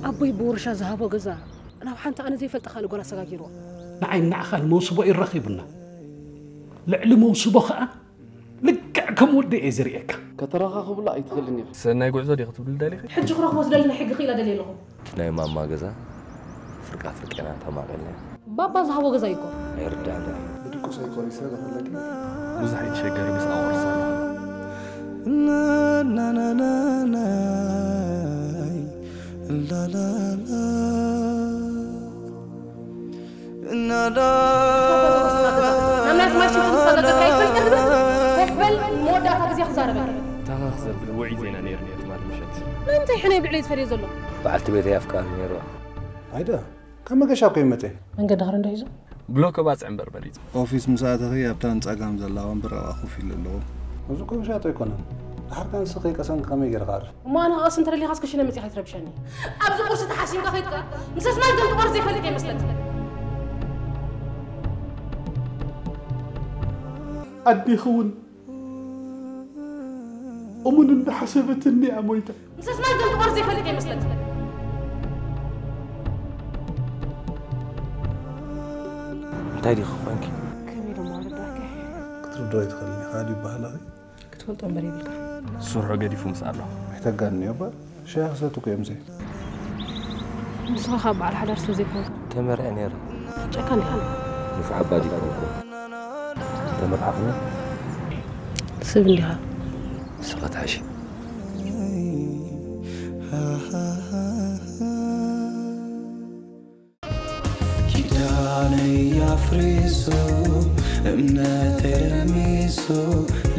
ኣቦይ ብውርሻ ዝሃቦ ገዛ ናብ ሓንቲ ኣነ ዘይፈልጣ ካልእ ጓል ኣሰጋጊርዎ። ንዓይ ንዓኻ ንመውስቦ ይረኺቡና። ልዕሊ መውስቦ ኸኣ ልክዕ ከም ወዲ እየ ዝርእየካ። ከተረኻኽብሉ ኣይትኽእልን ኢኻ። ሰናይ ጉዕዞ ዲኺ ትብሊ ደሊኺ? ሕጂ ክረኽቦ ዝደሊ ናይ ሕጊ ክኢላ ደልየ ኣለኹ። እቲ ናይ ማማ ገዛ ፍርቃ ፍርቄና ተማቒልና። ባባ ዝሃቦ ገዛ እዩ እኮ። ኣይርዳእና። ብድቁሰይ ቆሪሰ ዝኽለጥ እዩ። ብዙሕ ኣይትሸገሪ፣ ምስ ኣወርሳ ኣለኹ። ናናናናይ፣ ላላላ። ናዳ። ናብ ናይ ኣስማት ሽም ክሳገር ኣይትፈልጥን? ኮፍ በል፣ መወዳእታ ግዜ ክዛረበካ። ታኻኽ ዘብል ውዑይ ዜና ነይሩ ነይሩ ትማሊ ምሸት። ንምንታይ ሕነ ብዕለይ ዝፈርዮ ዘሎ? በዓልቲ ቤተይ ኣፍቃሪ ነይሩ። ኣይዳ፣ ካብ መገሻ እኮ ይመጸ። መንገዲ ኸረ እንዶ ሒዙ? ብሎክ ባጽዕ እምበር በሊጹ። ኦፊስ ምስ ኣተኺ ኣብታ ንጸጋም ዘላ ወንበር ኣብኣ ኮፍ ኢለ ኣለኹ። እዚ እኮ ውሻጦ ኣይኮነን። ድሓር ከ ንስኺ ከይቀሰንኪ ከመይ ገይረ ክዓርፍ? እሞ ኣነ ክቐስን እንተደሊኻስ ክሽነ መጺኻ ኣይትረብሸኒ። ኣብዚ ቁርሲ ተሓሲምካ ከይትካ ምስ ኣስማት ደም ትቖርስ ዘይፈልጥ እየ መስለኒ። ኣዴኺ እውን እሙን እንዳሓሰበትኒ እያ ሞይታ። ምስ ኣስማት ደም ትቖርስ ዘይፈልጥ እየ መስለኒ። እንታይ ዲኺ ኮንኪ? ከመይ ደሞ ኣረዳእኪ? ክትርድኦ ኣይትኽእልን ኢኻ ድዩ ባህላኺ? ክትፈልጦ እምበር የብልካ። ስርሑ ገዲፉ ምስ ኣሎ። ኣይተጋንንዮ እባ፣ ሻሂ ክሰቲ እኮ እዮም ዘይ። ንስኻ ካብ በዓል ሓዳር ስለ ዘይኮንካ። ተመርዐ ነይረ። ጨካን ዲኻ? ንፉዕ ኣባ ዲኮንኩ። ተመርዓኹና? ሰብ እንዲኻ። ንስኻ ትሓሺ። ኪዳነይ ኣፍሪሱ፣ እምነተይ ረሚሱ፣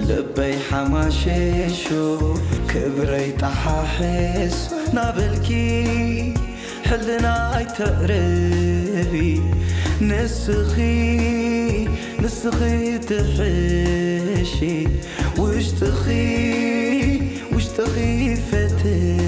ልበይ ሓማሸሹ፣ ክብረይ ጠሓሒሱ ናበልኪ ሕልናይ ተቕርቢ። ንስኺ፣ ንስኺ ትሕሺ፣ ውሽጥኺ፣ ውሽጥኺ ፈትሺ።